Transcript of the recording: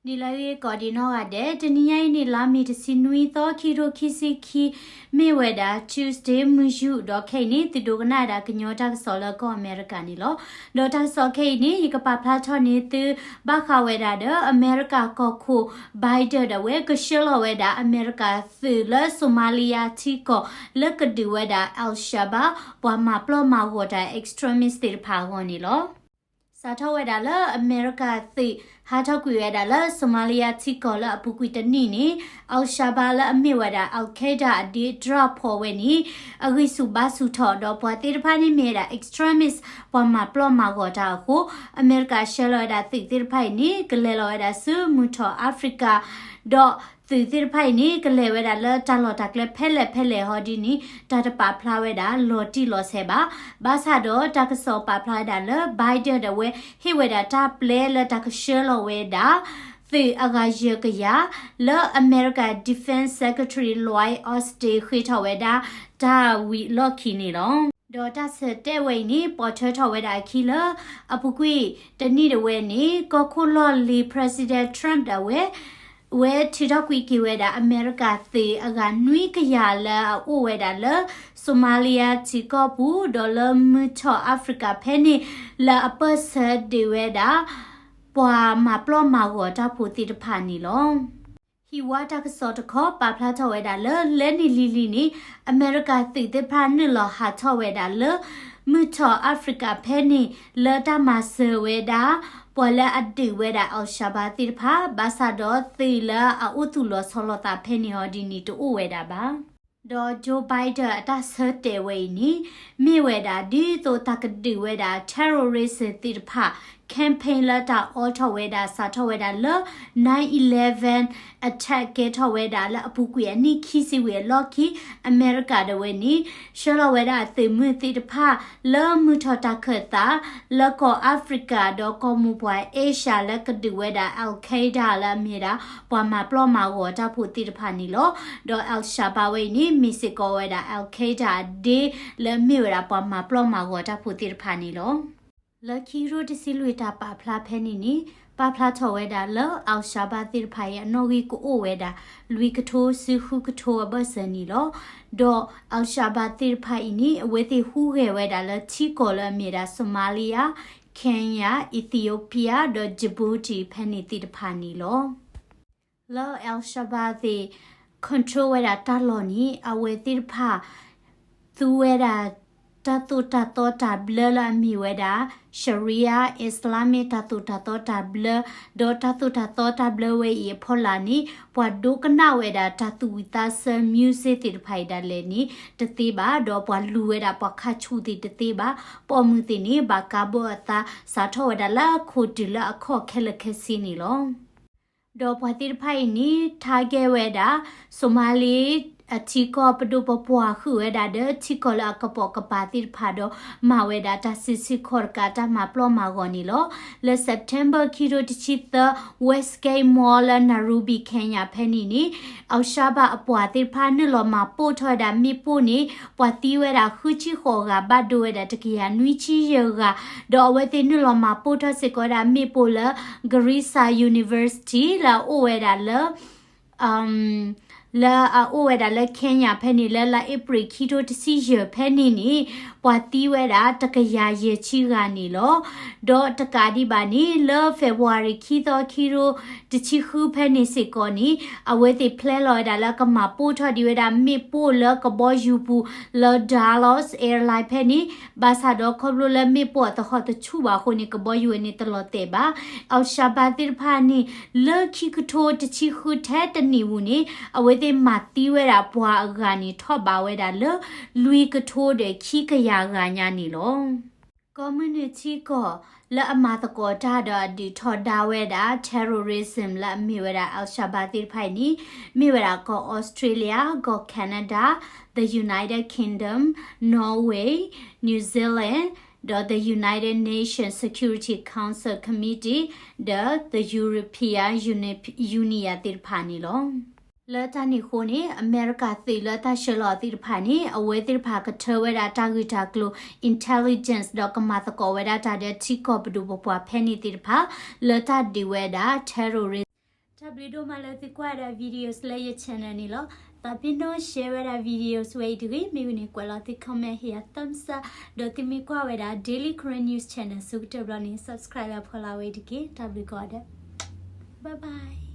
နံၤလၢအဂ့ၤကိးဒံးနီၢ်ဂၤဒဲး, တနံၤညါအံၤန့ၣ် လါမ့ၤတဆံနွံသီ ခံထိခံဆံခံ မ့ၢ်ဝဲဒၣ် Tuesday မုၢ်ယူာ်, ဒီးခဲအံၤန့ၣ် သုဒိကနၣ်ဝဲဒၣ်ကညီတၢ်ကစီၣ်လၢကီၢ်အမဲရကၤန့ၣ်လီၤ. ဒီးတၢ်ကစီၣ်ခဲအံၤန့ၣ် ယကပာ်ဖျါထီၣ်န့ၢ်သု ဘၣ်ဃးဝဲဒၣ်ဒီး အမဲရကၤကီၢ်ခိၣ် Biden ဒၣ်ဝဲ ကဆှၢလီၤဝဲဒၣ် အမဲရကၤသုးလၢ Somalia ထံကီၢ် လၢကဒုးဝဲဒၣ် al-Shabaab ပှၤမၤပျီၢ်မၤဂီၤတၢ် extremist သ့ၣ်တဖၣ်အဂီၢ်န့ၣ်လီၤ. စးထီၣ်ဝဲဒၣ်လၢအမဲရကၤသုး ဟးထီၣ်ကွံာ်ဝဲဒၣ်လၢ Somalia ထံကီၢ်လၢအပူၤကွံာ်တနံၣ်န့ၣ် al-Shabaab လၢအမ့ၢ်ဝဲဒၣ် al-Qaeda အဒ့တြၢ်ဖီဝဲန့ၣ် အဂံၢ်ဆူၣ်ဘါဆူၣ်ထီၣ် ဒီးပှၤသ့ၣ်တဖၣ်န့ၣ်မ့ၢ်ဝဲဒၣ် extremist ပှၤမၤပျီၢ်မၤဂီၤတၢ်အဃိ အမဲရကၤဆှၢလီၤဝဲဒၣ်သုးသ့ၣ်တဖၣ်အံၤန့ၣ် ကလဲၤလီၤဝဲဒၣ်ဆူမုၢ်ထီၣ် Africa ဒီးသုးသ့ၣ်တဖၣ်အံၤန့ၣ် ကလဲၤဝဲဒၣ်လၢတၢ်လီၢ်တၢ်ကျဲဖဲလဲၣ်ဖဲလဲၣ်ဟီဒ်န့ၣ် တၢ်တပာ်ဖျါဝဲဒၣ်လီၤတံၢ်လီၤဆဲးဘၣ်. ဘၣ်ဆၣ်ဒီးတၢ်ကစီၣ်ပာ်ဖျါဝဲဒၣ်လၢ Biden ဒၣ်ဝဲ ဟ့ၣ်ဝဲဒၣ်တၢ်ပျဲလၢတၢ်ကဆှၢလီၤဝဲဒၣ် သုးအဂၤယဲၢ်ကယၤ လၢအမဲရကၤ Defense Secretary Lloyd Austin ဃ့ထီၣ်ဝဲဒၣ် တၢ်ဝံၤအလီၢ်ခံန့ၣ်လီၤ. ဒီးတၢ်ဆၢတဲာ်ဝဲအံၤန့ၣ် ပိာ်ထွဲထီၣ်ဝဲဒၣ်အခံလၢ အပူၤကွံာ်တနံၣ်ဒၣ်ဝဲန့ၣ် ကီၢ်ခိၣ်လီၢ်လံၤ President Trump ဒၣ်ဝဲ ဝဲထုးထီၣ်ကွံာ်က့ၤဝဲဒၣ် အမဲရကၤသုးအဂၤနွံကယၤလၢအအိၣ်ဝဲဒၣ်လၢ Somalia ထံကီၢ်ပူၤ ဒီးလၢမုၢ်ထီၣ် Africa ဖဲန့ၣ် လၢအပၢၢ်ဆၢဒုးဝဲဒၣ် ပှၤမၤပျီၢ်မၤဂီၤတၢ်ဖိသ့ၣ်တဖၣ်န့ၣ်လီၤ. ဟံၣ်ဝါတၢ်ကစီၣ်တခီ ပာ်ဖျါထီၣ်ဝဲဒၣ်လၢ လဲၤနံၣ်လံၤလံၤန့ၣ် အမဲရကၤသုးသ့ၣ်တဖၣ်နုာ်လီၤဟးထီၣ်ဝဲဒၣ်လၢ မုၢ်ထီၣ် Africa ဖဲန့ၣ် လၢတၢ်မၤစၢၤဝဲဒၣ် ပှၤလၢအဒုးဝဲဒၣ် al-Shabaab သ့ၣ်တဖၣ် ဘၣ်ဆၣ်ဒီးသုးလၢအအိၣ်သူၣ်လီၤဆီလီၤသးဖဲန့ၣ်ဟီဒ်န့ၣ် တအိၣ်ဝဲဒၣ်ဘၣ်. ဒီး Joe Biden အတၢ်ဆၢတဲာ်ဝဲအံၤန့ၣ် မ့ၢ်ဝဲဒၣ်ဒ်သိးတၢ်ကဒုးဝဲဒၣ် terrorism သ့ၣ်တဖၣ် campaign လၢတၢ်အိးထီၣ်ဝဲဒၣ် စးထီၣ်ဝဲဒၣ်လၢ nine eleven attack ကဲထီၣ်ဝဲဒၣ်လၢအပူၤကွံာ်အနံၣ်ခံဆံဝံၤအလီၢ်ခံ အမဲရကၤဒၣ်ဝဲန့ၣ် ဆှၢလီၤဝဲဒၣ်အသုးမုၢ်သ့ၣ်တဖၣ် လၢမုၢ်ထီၣ်တၢ်ခၢၣ်သး လၢကီၢ် Africa ဒီးကီၢ်မိၢ်ပှၢ် Asia လၢကဒုးဝဲဒၣ် al-Qaeda လၢအမ့ၢ်ဒၣ် ပှၤမၤပျီၢ်မၤဂီၤတၢ်ဖိသ့ၣ်တဖၣ်န့ၣ်လီၤ. ဒီး al-Shabaab ဝဲအံၤန့ၣ် မ့ၢ်စ့ၢ်ကီးဝဲဒၣ် al-Qaeda အဒ့ လၢအမ့ၢ်ဝဲဒၣ်ပှၤမၤပျီၢ်မၤဂီၤတၢ်ဖိသ့ၣ်တဖၣ်န့ၣ်လီၤ. လၢခံကထိတဆံလွံၢ်တၢ်ပာ်ဖျါဖဲန့ၣ်န့ၣ် ပာ်ဖျါထီၣ်ဝဲဒၣ်လၢ al-Shabaab သ့ၣ်တဖၣ်အံၤ အနီၣ်ဂံၢ်ကအိၣ်ဝဲဒၣ် လွံၢ်ကထိဆံဃုကထိအဘၢၣ်စၢၤန့ၣ်လီၤ. ဒီး al-Shabaab သ့ၣ်တဖၣ်အံၤန့ၣ် အဝဲသ့ၣ်ဟူးဂဲၤဝဲဒၣ်လၢထံကီၢ်လၢအမ့ၢ်ဒၣ် Somalia, Kenya, Ethiopia ဒီး Djibouti ဖဲန့ၣ်သ့ၣ်တဖၣ်န့ၣ်လီၤ. လၢ al-Shabaab သ့ၣ် control ဝဲဒၣ်တၢ်လီၢ်န့ၣ် အဝဲသ့ၣ်တဖၣ် သူဝဲဒၣ် တၢ်သိၣ်တၢ်သီတၢ်ဘျၢလၢအမ့ၢ်ဝဲဒၣ် Sharia Islamic တၢ်သိၣ်တၢ်သီတၢ်ဘျၢ, ဒီးတၢ်သိၣ်တၢ်သီတၢ်ဘျၢဝဲအံၤအဖီလာ်န့ၣ် ပှၤဒိကနၣ်ဝဲဒၣ်တၢ်သူၣ်ဝံၣ်သးစၢ music သ့ၣ်တဖၣ်အံၤဒၣ်လဲာ်န့ၣ် တသ့ဘၣ်, ဒီးပှၤလူၤဝဲဒၣ်ပှၤခါဆူၣ်သ့ၣ်တသ့ဘၣ်, ပိာ်မုၣ်သ့ၣ်န့ၣ် ဘၣ်ကးဘၢအသး စးထီၣ်ဝဲဒၣ်လၢအခိၣ်တုၤလၢအခီၣ်ခဲလၢာ်ခဲဆ့န့ၣ်လီၤ. ဒီးပှၤသ့ၣ်တဖၣ်အံၤန့ၣ် target ဝဲဒၣ် Somali အထံကီၢ်ပဒိၣ်ပပှၢ် ဃုာ်ဝဲဒၣ်ဒီးထံကီၢ်လၢအကပိာ်ကပၤသ့ၣ်တဖၣ်ဒီး မၤဝဲဒၣ်တၢ်စုဆူၣ်ခီၣ်တကးတၢ်မၤပျီမၤဂီၤန့ၣ်လီၤ. လၢ September ခံထိတဆံသၢ Westgate Mall လၢ Nairobi Kenya ဖဲန့ၣ်န့ၣ် al-Shabaab အပှၤသ့ၣ်တဖၣ်နုာ်လီၤမၤပိၢ်ထီၣ်ဝဲဒၣ်မ့ၣ်ပိၢ်န့ၣ် ပှၤသံဝဲဒၣ်ဃုဆံဃိးဂၤ ဘၣ်ဒိဝဲဒၣ်တကယၤနွံဆံယဲၢ်ဂၤ, ဒီးအဝဲသ့ၣ်နုာ်လီၤမၤပိၢ်ထီၣ်စ့ၢ်ကီးဝဲဒၣ်မ့ၣ်ပိၢ်လၢ Garissa University လၢအအိၣ်ဝဲဒၣ်လၢ လၢအအိၣ်ဝဲဒၣ်လၢ Kenya ဖဲန့ၣ် လၢလါအ့ဖြ့ၣ်ခံထိတဆံယဲၢ်ဖဲန့ၣ်န့ၣ် ပှၤသံဝဲဒၣ်တကယၤယဲၢ်ဆံဂၤန့ၣ်လီၤ. ဒီးတကးဒံးဘၣ်န့ၣ် လၢ February ခံသီ ခံထိတဆံဃုဖဲန့ၣ်စ့ၢ်ကီးန့ၣ် အဝဲသ့ၣ် plan လီၤဝဲဒၣ်လၢကမၤပိၢ်ထီၣ်ဒံးဝဲဒၣ်မ့ၣ်ပိၢ်လၢကဘီယူၤပူၤလၢ Dallas Airline ဖဲန့ၣ် ဘၣ်ဆၣ်ဒီးခီဖျိလၢမ့ၣ်ပိၢ်အသဟီၣ်တဆူၣ်ဘၣ်အဃိန့ၣ် ကဘီယူၤဝဲန့ၣ်တလီၤတဲာ်ဘၣ်. al-Shabaab သ့ၣ်တဖၣ်န့ၣ် လၢခံကထိတဆံဃုထဲတနံၣ်ပူၤန့ၣ် အဝဲသ့ၣ်မၤသံဝဲဒၣ်ပှၤအဂၤန့ၣ် ထီၣ်ဘးဝဲဒၣ်လၢ လွံၢ်ကထိဒီးခံကယၤဂၤညါန့ၣ်လီၤ. ကီၢ်မုၢ်နုာ်ထံကီၢ် လၢအမၤသကိးတၢ်ဒီးအဒုးထီဒါဝဲဒၣ် terrorism လၢအမ့ၢ်ဝဲဒၣ် al-Shabaab သ့ၣ်တဖၣ်အံၤန့ၣ် မ့ၢ်ဝဲဒၣ်ကီၢ် Australia, ကီၢ် Canada, the United Kingdom, Norway, New Zealand ဒီး the United Nations Security Council Committee ဒီး the European Uni- Union သ့ၣ်တဖၣ်န့ၣ်လီၤ. လၢတၢ်န့ၣ်အဃိန့ၣ် အမဲရကၤသုးလၢတၢ်ဆှၢလီၤသ့ၣ်တဖၣ်န့ၣ် အဝဲသ့ၣ်တဖၣ်ကထၢဝဲဒၣ်တၢ်ဂ့ၢ်တၢ်ကျိၤ intelligence ဒီးကမၤသကိးဝဲဒၣ်တၢ်ဒီးထံကီၢ်ပဒိၣ်ပပှၢ်ဖဲန့ၣ်သ့ၣ်တဖၣ် လၢတၢ်ဒုးဝဲဒၣ် terrorist တၢ်ဘျုးဒိၣ်မးလၢသုကွၢ်ဝဲဒၣ် videos လၢယ channel န့ၣ်လီၤ. သးပ့ၤနီၣ် share ဝဲဒၣ် videos ဝဲအံၤတဂ့ၤ. မ့ၢ်ဝံၤန့ၣ် ကွဲးလီၤသု comment ဟ့ၣ်ယၤ thumbs up, ဒီးသုမ့ၢ်ကွၢ်ဝဲဒၣ် Daily Karen News Channel ဆၢကတီၢ်ဘျီန့ၣ် subscribe လၢဖီလာ်ဝဲအံၤတက့ၢ်. တၢ်ဘျုးကိးဂၤဒဲး. Bye bye.